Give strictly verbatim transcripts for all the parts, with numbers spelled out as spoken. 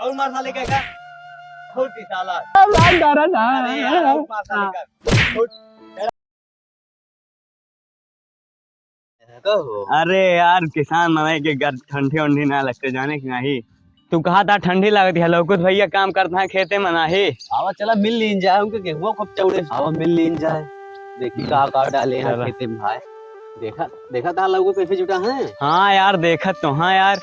और मार साले का, का? छोटी साला। अब राम डरा ना। अरे यार, और मार साले का। छोट-, कहो। अरे यार, किसान मनई के गर-, ठंडी उंडी ना लगते, जाने कि नाही। तू कहा था ठंडी लागत है, लौकुश भैया काम करता है खेते में नाही। आवा चला मिल लीन जाए, उनके गेहुआ खूब चौड़े। आवा मिल लीन जाए, देखी का का डाले हैं चला। खेते में भाई। देखा, देखा था लौकुश कैसे जुटा है। हाँ यार, देखत तो हाँ यार।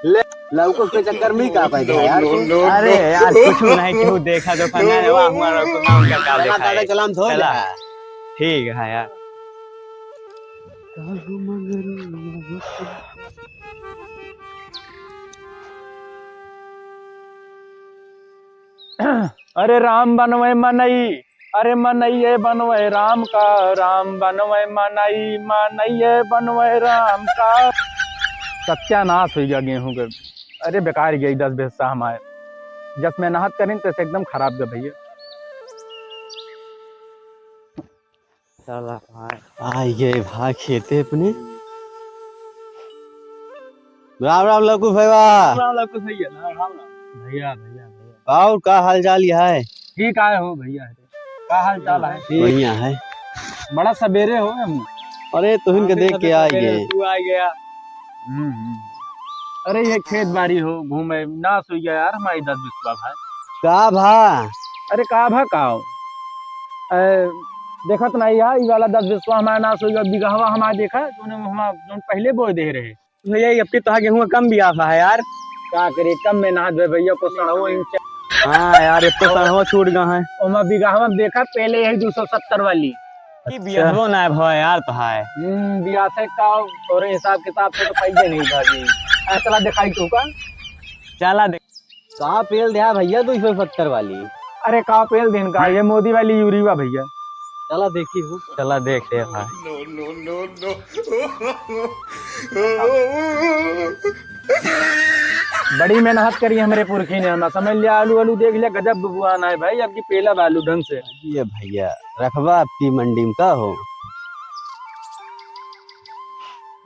ले, लौकुश के चक्कर में ही का पैदा है यार तू? अरे यार, कुछ नहीं, क्यों देखा तो खाना है, वाह, हुआ रखो, ना उनका का चला देखा दादा, है। चला हम धो चला। ले। ठीक है यार। अरे राम बनवे मनई, अरे मनइये बनवे राम का, राम बनवे मनई, मनइये बनवे राम का। सत्यानाश होइ गया गेहूं के। अरे बेकार गई दस बीस हमारे। जस मेहनत करें तस एकदम खराब गए भैया। चला भाई। आ गए भाई खेते अपने। राम राम लौकुश भैया। राम राम लौकुश भैया, राम राम। भैया, भैया, भैया। और का हाल चाल है? ठीक आए हो भैया, का हाल चाल है? ठीक। बढ़िया है। बड़ा सबेरे हो हम। अरे तुहिन के देख के आ गए। तू आ गया। हम्म, हम्म। अरे ये खेत बाड़ी हो घूमे, नास हो गया यार हमारी दस बीस भाई। का भा? अरे का भा का हो? ए, देखत नहीं यार, ई वाला दस बीसवा हमारा नास हो गया, बिगहवा हमारा देखा, तूने हमारा जोन पहले बोए दे रहे। भैया, ये अब की तोहा गेहूं कम बियाफा है यार। का करे, कम में ना दे भैया, को सड़वो इंच। हाँ यार, एक तो सड़वो छूट गया है। ओमा बिगहवा में देखा, पहले यही दो सौ सत्तर वाली। कि अच्छा। बियाहो ना भवा यार तोहार। हम्म, बियाह से का, तोरे हिसाब किताब से तो पैसे नहीं भागी। ऐसा दिखाई तू का? चला देख। का पेल दिया भैया दो सौ सत्तर वाली? अरे का पेल दिन का, ये मोदी वाली यूरिया भैया। चला देखी हूँ। चला देख ले भाई। No, no, no, no। बड़ी मेहनत करी हमरे पुरखी ने, हम समझ लिया, आलू, आलू देख लिया, गजब बुआन है भाई, अब की पेला बा आलू ढंग से। ये भैया, रखबा आपकी मंडी में का हो?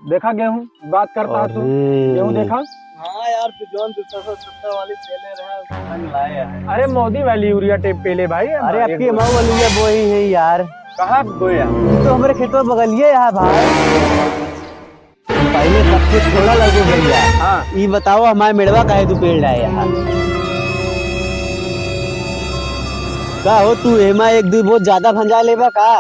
देखा गेहूं, बात करता है तू। अरे। गेहूं देखा? हाँ यार, तू जौन दो सौ सत्तर वाली पेले रहा, उसको लाए हैं। अरे, मोदी वाली यूरिया टेप पेले भाई, अरे, अब की एक मऊ वाली ये बोई है यार। कहाँ बोया? ये तो हमरे खेतवा बगलिए है भाई। पहले सब कुछ थोड़ा लगो भैया। हाँ। ई बताओ, हमारे मेड़वा काहे तू पेल रहा है यहाँ? का हो तू एमा एक दो बहुत ज्यादा भंजा लेबा का?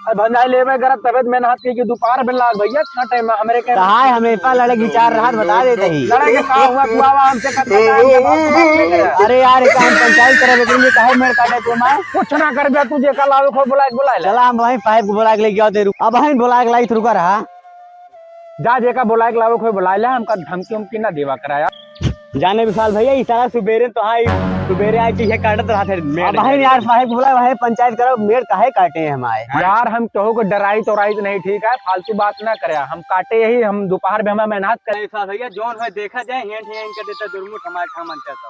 अरे भंजाई लेबे करत, तबे त मेहनत की, कि दोपहर में लाग भैया, छठे में हमरे के कहा है, हमेशा लड़े के विचार रहत, बता देते ही। लड़े के का हुआ, तू आवा हमसे कब तक आएंगे, बात तो बात नहीं करे। अरे यार, एक हम पंचायत करे, लेकिन ये काहे मेड़ काटे तू हमारे? कुछ ना करबे तू, जेका लावे खो बुला के बुला ले। चला, हम वहीं पाइप को बुला के लेके आओ, तेरू। अब वहीं बुला के लाई, रुका रहा। जा, जेका बुला के लावे खो बुला ले, हमका धमकी उमकी ना देवा कराया। जाने विशाल भैया, ई साला सुबेरे तो हाँ, ई सुबेरे आए चीज़ें काटत रहा थे मेड़ अब भाई के। यार, साहेब बोला, भाई पंचायत करो, मेड़ काहे काटे हैं हमारे? यार, हम केहू को डराई तोराई तो नहीं, ठीक है, फालतू बात ना करे, हम काटे यही, हम दोपहर में हमें मेहनत करे। ऐसा भैया, जौन है देखा जाए, हेंट हेंट कर देता दुरमुट हमारे काम अंतर तो।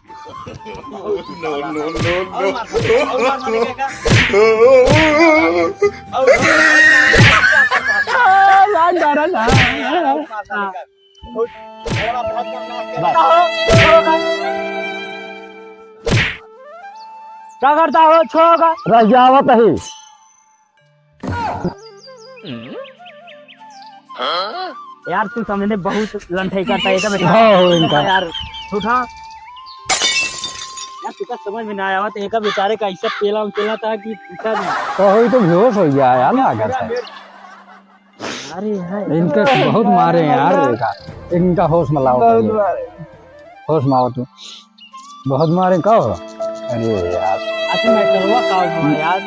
No, no, no, no। और मार, और मार, मार, मार, मार। आ, यार, डरा ना। का करता हो? छोगा। रह जावत ही। यार, तू सामने बहुत लंठाई करता है, एकदम हाँ, हो इनका। यार, उठा। यार, तुका समझ में ना आवा, तो एक बेचारे का ऐसा पेला, पेला था कि पूछा नहीं। तो होई तो बेहोश हो गया यार, ना कर। अरे, है। इनके बहुत मारे हैं यार, इनका, इनका होश में लाओ बहुत पहले। मारे। होश में आओ तू। बहुत मारे का हो? अरे यार। अच्छा, मैं करूँगा का हुआ यार?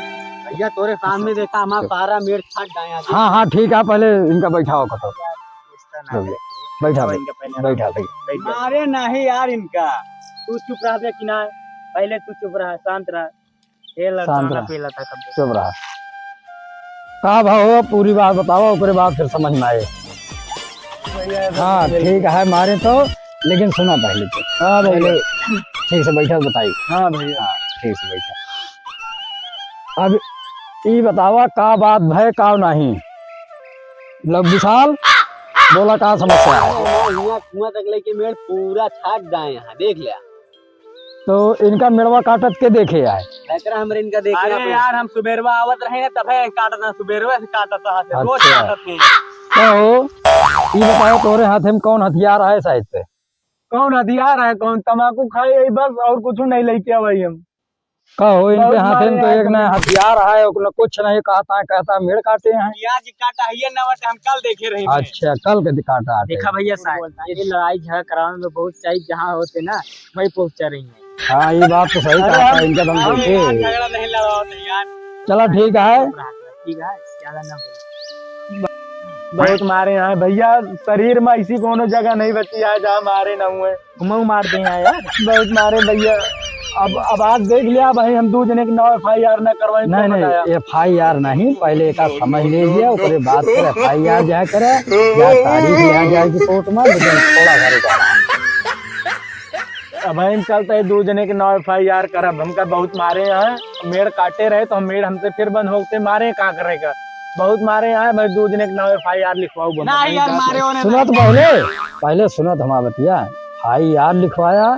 भैया, तोरे सामने देखा, हमारा सारा मेड़ छाट डाया। हाँ, हाँ, ठीक है, पहले इनका बैठाओ कतो। बैठा, बैठा, बैठा, बैठा। मारे नहीं यार इनका। तू चुप रह बे कि ना? पहले तू चुप रह, शांत रह। ये लड़का शांत ना रह। पी लेता कभी। चुप रहा। का भाव हो, पूरी बात बताओ, ओकरे बाद फिर समझ में आए। भैया, हाँ, भैया। ठीक है, मारे तो, लेकिन सुना पहले तो। हाँ, भैया। पहले ठीक से बैठा बताई। हाँ, भैया। हाँ, ठीक से बैठा। अब ई बतावा, का बात भय, का नहीं? लग विशाल, बोला, का समस्या है? हियाँ कुआं तक लेके मेड़ पूरा छाट डाए हैं, देख लिया। तो इनका मेड़वा काटत के देखे आए? एकरा हमरे इनका देखे अरे आए। यार, हम सुबेरवा आवत रहे ना, तबे काटत ना, सुबेरवा से काटत रहा, रोज अच्छा। काटत नहीं। तो ई बताओ, तोरे हाथे में कौन हथियार है साइड पे? कौन हथियार है, कौन तमाकू खाई है बस, और कुछ नहीं लेके आवई हम। कहो, इनके बहुत हाथे में मारे तो हैं एक ना तुमने। हथियार है, और ना कुछ नहीं, कहता है, कहता है, मेड़ काटे हैं। प्याज काटा है, ये नवा हम कल देखे रहे हैं। अच्छा, कल के काटा है। देखा भैया साहब, ये लड़ाई झगड़ा करावे में बहुत चाहिए, जहाँ होते ना, वही पहुँचा रही है। हाँ, ये बात तो सही अरे कहा था, हम, इनका तो हम हम देखे। यार झगड़ा नहीं लड़ाओ तो यार। चला ठीक है। ठीक है, ज्यादा ना बोलो। बहुत मारे हैं भैया, शरीर में ऐसी कोनो जगह नहीं बची है जहाँ मारे ना हुए। हमहू मार दे हैं यार। बहुत मारे भैया। अब, अब आज देख लिया भाई, हम दू जने के नाव F I R ना करवाई, नहीं, तो नहीं, बताया। F I R नहीं, पहले एक समझ लीजिए, ओकरे बाद फिर F I R जाया करे, या तारीख लिया जाए कि कोर्ट में, लेकिन थोड़ा सा रुका। अब हम चलते हैं दू जने के नाव F I R करब, हमका बहुत मारे हैं, मेड़ काटे रहे तो हम मेड़ हमसे फिर बंद होते मारे, का करेगा, बहुत मारे हैं भाई, दू जने के नाव F I R लिखवाओ बंद। ना यार, मारे होने सुनत पहले, पहले सुनत हमार बतिया, F I R लिखवाया,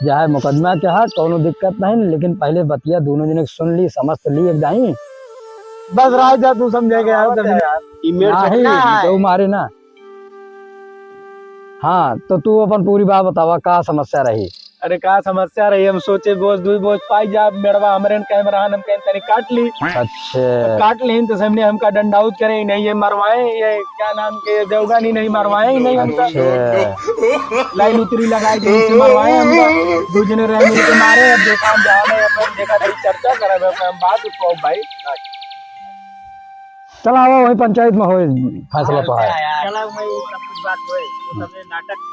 चाहे मुकदमा के हा, कौनो दिक्कत नहीं, लेकिन पहले बतिया दोनों जने के सुन ली, समझ तो ली एक दाई। बस राय जा, तू समझे के यार, तब ई मेड़ नहीं, छोटका है। तो मारे ना। हाँ, तो तू अपन पूरी बात बतावा, का समस्या रही? अरे, का समस्या रही? हम सोचे बोझ, दुई बोझ पाई जा, मेड़वा हमरे न कहे में रहन, हम कहे तनी काट ली। अच्छा। काट ली तो सामने हमका डंडाउत करे, नहीं ये मरवाए, ये क्या नाम के देवगा नहीं, नहीं मरवाए ही नहीं हमका। अच्छा। लाइन उतरी लगाए, जैसे मरवाए हमका। दू जने रहे मिल के मारे, अब देखा हम जाओ नहीं, अपन देखा थोड़ी चर्चा करब, अपन हम बात उठाओ भाई। चला आवा, वही पंचायत में होए फैसला तो है। चला वही सब कुछ बात होए, वो सब नाटक।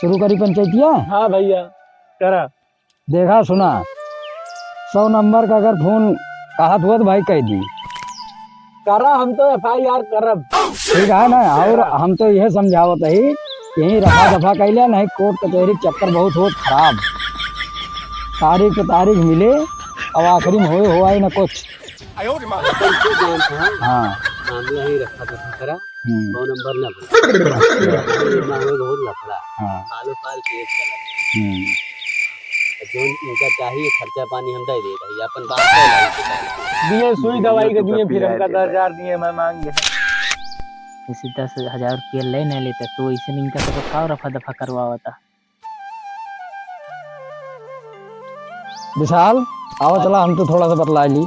शुरू करी पंचायतिया? हाँ भैया, करा। देखा सुना, सौ नंबर का अगर फोन कहत हुआ तो भाई कह दी। करा, हम तो F I R करब। ठीक है ना, और हम तो यह समझावत ही, यहीं रफा दफा कैले, नहीं कोर्ट कचहरी के चक्कर बहुत होत खराब। तारीख पे तारीख मिले, अब आखिरी में होए हुआ ही ना कुछ। अपन के जान था, हाँ। मामला ही रफा दफा करा, हम्म। सौ नंबर ना बोला। मामला बहुत लफड़ा। हाँ। सालों साल केस चला। हम्म। जौन इनका चाहिए खर्चा पानी हम दे देत हई, अपन बात कर लाई। दिए सुई दवाई के दिए, फिर हमका दस हजार दिए, मैं मांग गया। जैसे दस हजार रुपया ले ना लेता, तो ऐसे इनका सब का रफा दफा करवावता। विशाल, आओ चला, हम तो थोड़ा सा बतला ली।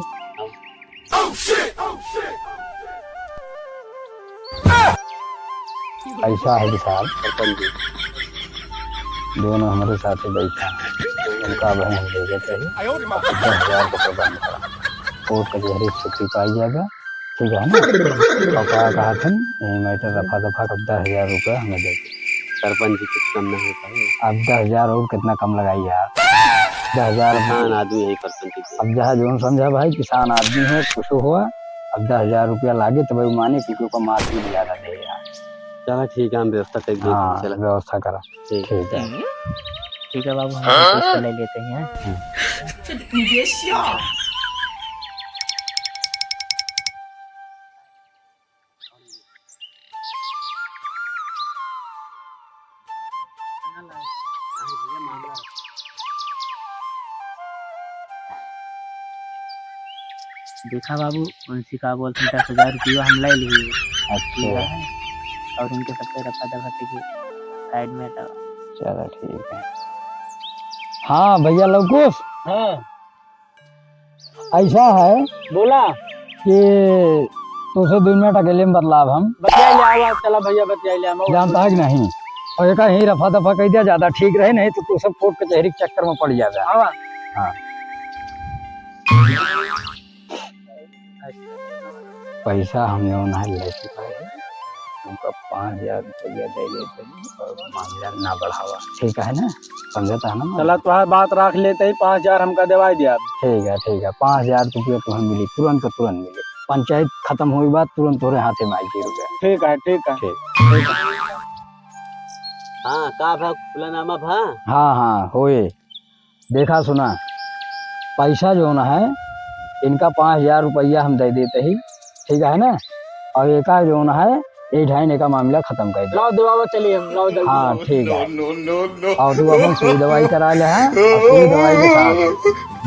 ऐसा है विशाल, सरपंच जी, दोनों हमारे साथ ही बैठा है, उनका भाई हम दे देते हैं, दस हजार का प्रबंध करा, कोर्ट कचहरी से छुट्टी पाई जाएगा, ठीक है ना? और का कहा थे, यही मैटर रफा दफा कर, दस हजार रुपया हमें दे दे। सरपंच जी, कुछ कम ना हो पाए? अब दस हजार और कितना कम लगाई यार, दस हजार। किसान आदमी है सरपंच जी। अब जहाँ जौन समझा भाई, किसान आदमी है, कुछ हुआ, अब दस हजार रुपया लागे तो भाई माने, क्योंकि ओकर मार्केट ज्यादा दे यार। चला ठीक है, हम व्यवस्था कर देते हैं, हाँ, चला। व्यवस्था करा। ठीक। ठीक है। ठीक है बाबू, हम पैसा ले लेते हैं। हम्म। देखा बाबू, उनसे का बोलते हैं, दस हजार रुपया हम ले लिए। अच्छा। ठीक है, और उनके सबसे रफा दफा के साइड में हटाओ। चलो ठीक है। हाँ भैया लवकुश। हाँ। ऐसा है बोला। कि तोसे दो मिनट अकेले में बतलाब हम। बतिया ले आवा, चला भैया, बतिया ले आवा। जानता है कि नहीं? और एक ही रफा दफा कह दिया, ज्यादा ठीक रहे, नहीं तो तू सब कोर्ट कचहरी के चक्कर में पड़ जाएगा। आवा। हाँ। पैसा हम जौन है ले चुका है, उनका पाँच हजार रुपया दे देते हैं और मामला ना बढ़ावा, ठीक है ना? समझता है ना? चला, तोहार बात रख लेते ही, पाँच हजार हमका देवाई दिया। ठीक है, ठीक है, पाँच हजार रुपया तुम्हें मिली, तुरंत के तुरंत मिली। पंचायत खत्म हुई बात, तुरंत तोरे हाथे में आई थी रुपया। ठीक है, ठीक है। ठीक। ठीक है। हाँ, का भा, खुलानामा भा? हाँ, हाँ, होए। देखा सुना, पैसा जौन है, इनका पाँच हजार रुपया हम दे देते ही, ठीक है ना? और एका जौन है, यही ढाइन एका मामला खतम कर दे। लाओ दवावा चली हम, लाओ जल्दी हाँ, लाओ। ठीक है। और तू अपन सुई दवाई करा ले, हाँ? और सुई दवाई के साथ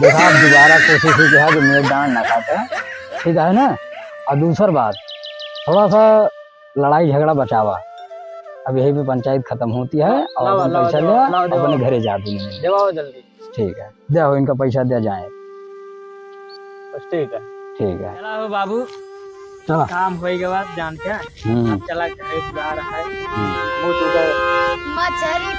देखा, अब दोबारा कोशिश ही किया कि मेर डांड ना काटे, ठीक है ना? और दूसर बात, थोड़ा सा लड़ाई झगड़ा बचावा। अब यही पे पंचायत खतम होती है और लावा, अपन लावा, पैसा दवावा, ले लावा, अपने दवावा। घरे जा दुनिया। दवावा जल्दी। ठीक है, दे हो इनका पैसा दे जाए। बस ठीक है। ठीक है। चला हो बाबू, चला। काम होई के बाद जान के, हम्म। अब चला घरे जा रहा है। हम्म। मुंह धो के। मछरी